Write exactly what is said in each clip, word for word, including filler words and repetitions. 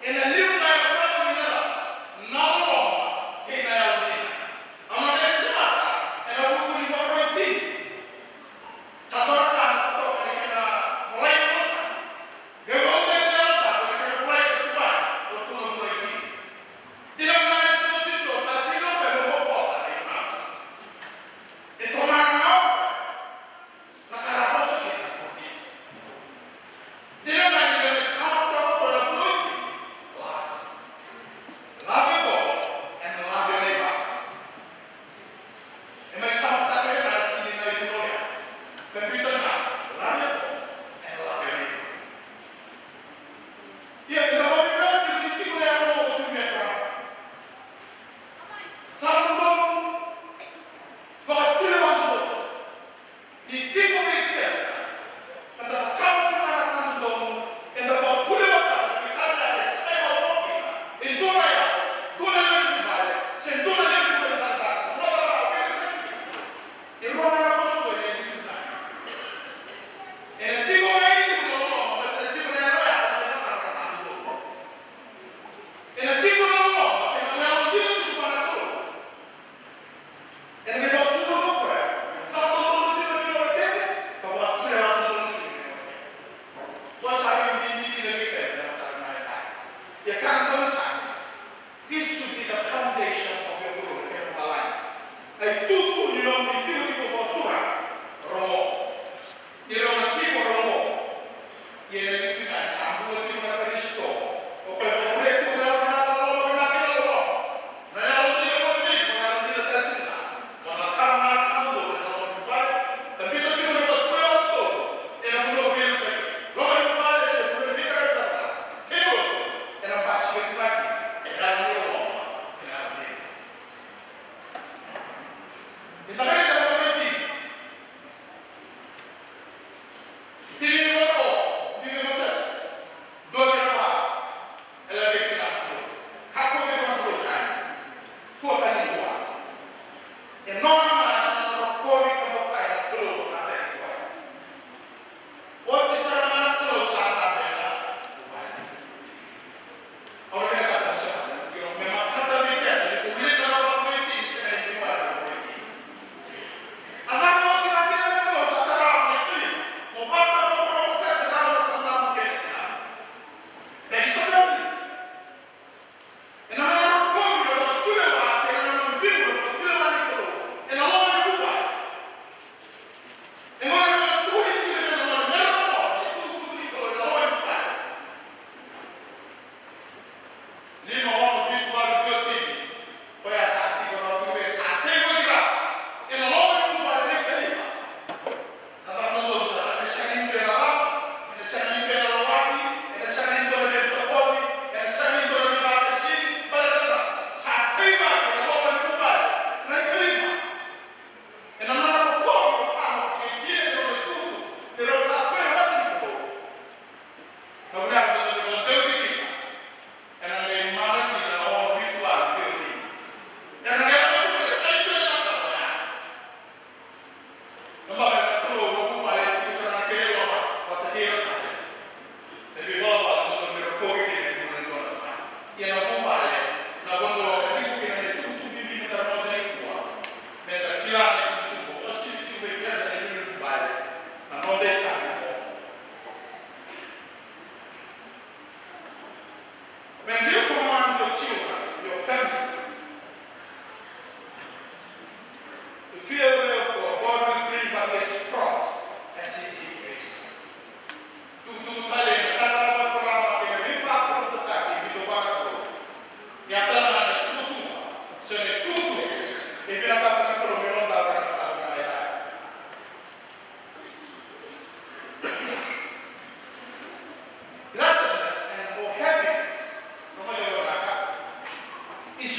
Ena liu na yalo tabu ni na loloma kei na yalo dina. Au na qai semata ena vuku ni vakarau e tini. Ka dua na ka na totoka ni kena volai na Yalo Tabu. Qai vakauqeti na Yalo Tabu ena kena volai ka tuvani o ratou na vuna e tini. Dina ga ni tukuna o Jisu, sa sega mai mo bokoca na iVunau. E tomana ga o koya na ka ra vosa kina na parofita. Dina ga ni na mai sala toka o koya na vuna e tini. Love. Love your God and love your neighbor. E mai sala toka ga na tini na ivunau ya. Me biuta ga, love your God and love your neighbor. Ia, eda vakavinavinaka tiko ni tiko na yalo oqo vei Eparaama. Sa dodonu, vakatulewa dodonu. Ni tiko vei keda, ka da cakava tiko ga na ka dodonu, eda vakatulewataka na veika e sega ni vakaoqo kina e dua na yalo, dua na lewe ni vuvale, se dua na lewe ni vuvale cakacaka, se dua na ka e vakaoqo kina. E rua ga na vosa oqo e liu tiko na. Ena tiko ga e liu na loloma, baleta na tiko na yalo ya, na yalo ya, na yalo ya. Ena tiko na loloma, kei na yalo dina tiko vua na Kalou. Ena qai vakasucuma o koya, na caka dodonu tiko na veigauna kece, ka vakatulewa dodonu tiko na veigauna kece. Koya sa rui bibi dina vei keda ena mataka vinaka edai. Ia kena dau sa. This should be the foundation of your group, kena ibalebale. Na itutu ni nomu itikotiko vakaturaga, rogo. Ni rau na tiko rogo. Ia na itutu ga sa bula tiko na Karisito. O koya e muria tiko na yalo vinaka, na loloma vinaka, na loloma. Na yalo dina, na yalo dina, na yalo dina tale tiko ga. Mo na cakava ga na ka dodonu ena loma ni vuvale, ka biuta tiko na vakatulewa dodonu ena vanua veiliutaki. Loma ni vuvale se vanua ni veika kece. Kei na lotu, ena basika tiko ga kina na yalo ni loloma kei na yalo dina. Eda qai raica na Mosese. Tini na iVunau, tini na Mosese. Dua vei ira va, e laveti na Kalou. Kakua ni vakadokai. Kua tani dua. E nona ga na nona rokovi ka dokai na Kalou ka tani dua. Oti sara ga na Kalou sa dabe ena vuvale. Au na vinakata na sema, me matata vei keda ni ko wilika na Mosese se na iVunau. A sa oti ga kina na Kalou sa tara na Kalou. Mo vakarokorokotaki na nona tamata kei na tinana. That is the problem. Ena nona rokovi na vakatulewa, kei na nona biu na vakatulewa ni Kalou ena loma ni vuvale. E gona na tukuni tiko na mera loma, na itukutuku ni Kalou ena loma ni vuvale. Lima, ono, vitu, walu, tini. Koya sa tiko na tiko vei sa tiko ni ra ena loma ni vuvale na ikalima. Na cava dodonu sa, ena sega ni dua na lava, ena sega ni dua na lawaki, ena sega ni dua na veivakaoqo, ena sega ni dua na veivakaisini, baleta na sa teivaki ena loma ni vuvale na ikalima. Ena nona rokovi o tama o tiatia ena nona itutu, ni rau sa tu ena mata ni Kalou. Na vinaka dodonu ni vakadewataki kina. Ena qai mana kina na ono, vitu, walu, tini. Ena qai lako tu na sega ni dua na ka oya. Na baba na Kalou, na vuvale e tiko sara na kena loma vata kei ira tale. Na veivalavala dodonu me rokovi kina e dua na tamata. Ia na vuvale, na vanua ka tiko kina na itukutuku bibi meda rogoca nikua. Meda kila na itukutuku, o siviti vei keda na iliuliu ni vuvale. Na noda itavi oqo. When you command your children, your family, to fear the Lord, God will bring about his promise as he did Abraham. Tukutuku tale na ka na Eparama kei na veivakalougatataki e biuta vua na Kalou. Ia tale ga na tukutuku, se na tukutuku e vinakata na Kalou me noda ena mataka vinaka edai. Blessedness and or happiness, no matter what, is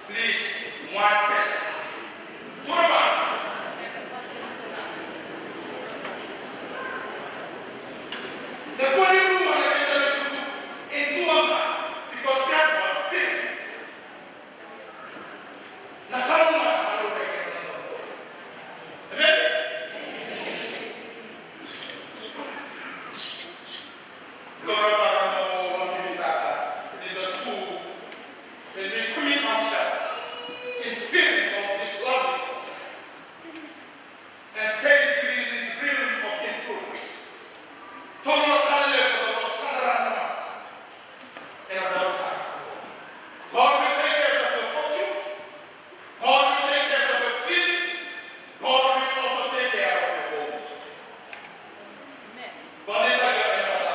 Please, one testimony. Turaga. Na koni rua na kena itukutuku e dua ga, because that one fit. Na kena sa rua na kena. Amen? Lord, I want to be that, uh, leader too. When we commit ourselves in fearing of this lovely God and stays within this realm of influence, tono na ka lelevu ko Lord, sa ra na ka. Ena dau ka. God will take care of your fortune. God will take care of your feelings. God will also take care of your home. Amen. God will take care of your home.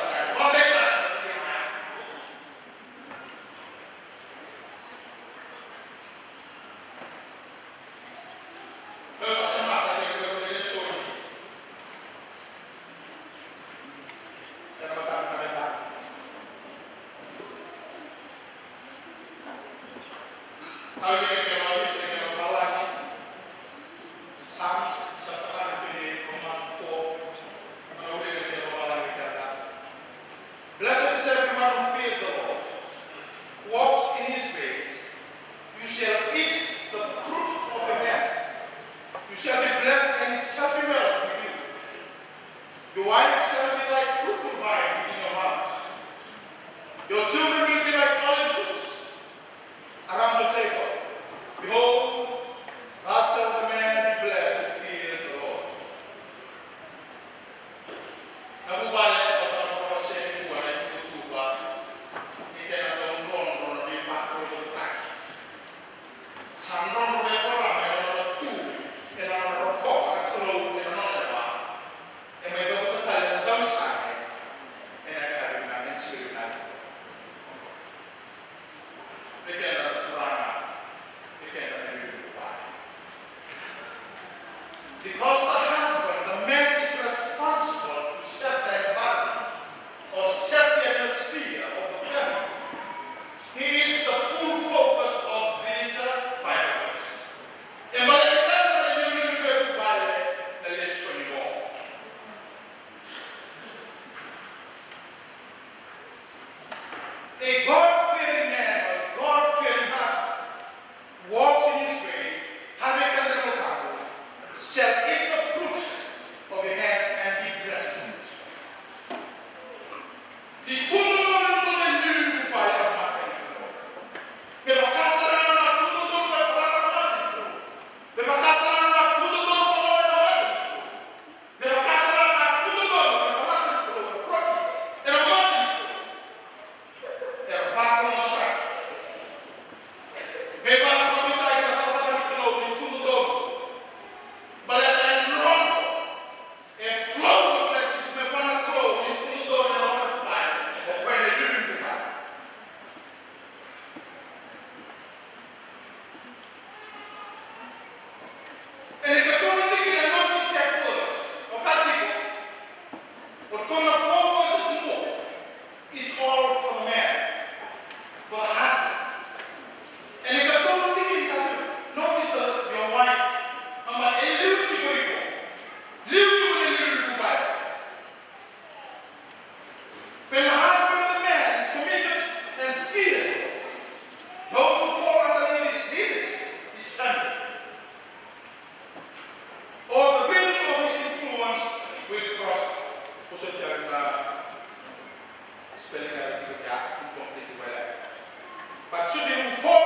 Psalms chapter hundred twenty-eight from one to four. Blessed is everyone who fears the Lord, walks in his ways. You shall eat the fruit of your hands. You shall be blessed, and it shall be well with you. Your wife shall be like fruitful vine in your house. Your children will be like olive shoots around your table. Behold, thus shall the man be blessed who fears the Lord. Na vuvale, o sa na vuvale se ni vua na itukutuku vua. Ni kena dau drodro na veivakalougatataki. Sa drodro vei Eparama ena nona tu, ena nona rokova na Kalou ena nona lewa. E mai cavuta tale na dausame ena yakavi vinaka, ena siga vinaka. Vei keda na turaga, vei keda na iliuliu vale. Because the husband, the man is responsible to set the environment or set the atmosphere of the family. He is the full focus of this, uh, Bible verse. E baleta na iliuliu ni vuvale na lesoni qo. A God-fearing man or God-fearing husband walks in his way, having a little table, shall eat the fruit of your hands and be blessed. Ni tu na nona, nona iliuliu ni vuvale na mata ni Kalou. Me vaka sara ga na tu na nona na mata ni Kalou. Me vaka sara ga na tu na nona na mata ni Kalou. Me vaka sara ga na tu na nona na mata ni Kalou. Broti ena mata ni Kalou. Era vakalougatataki. Me vakalougatataki na cakacaka ni Kalou ni tu na nona. Baleta e nona. E flow na blessings mai vua na Kalou ni tu na donu ena nona vuvale, o koya na iliuliu ni vuvale. Ena ikatolu na tikina, notice that word. Vaka tiko, o ratou na four verses more. It's all for the man, for the husband. Ena ikatolu na tikina sa tu, notice the, your wife. Ama e liu tiko iko. Liu tiko na iliuliu ni vuvale. When the husband of the man is committed and fears God, those who fall under his leadership is strengthened. Or the realm of his influence will prosper. Ko so tiko na spelling error tiko kea, incomplete wale. But should be move forward.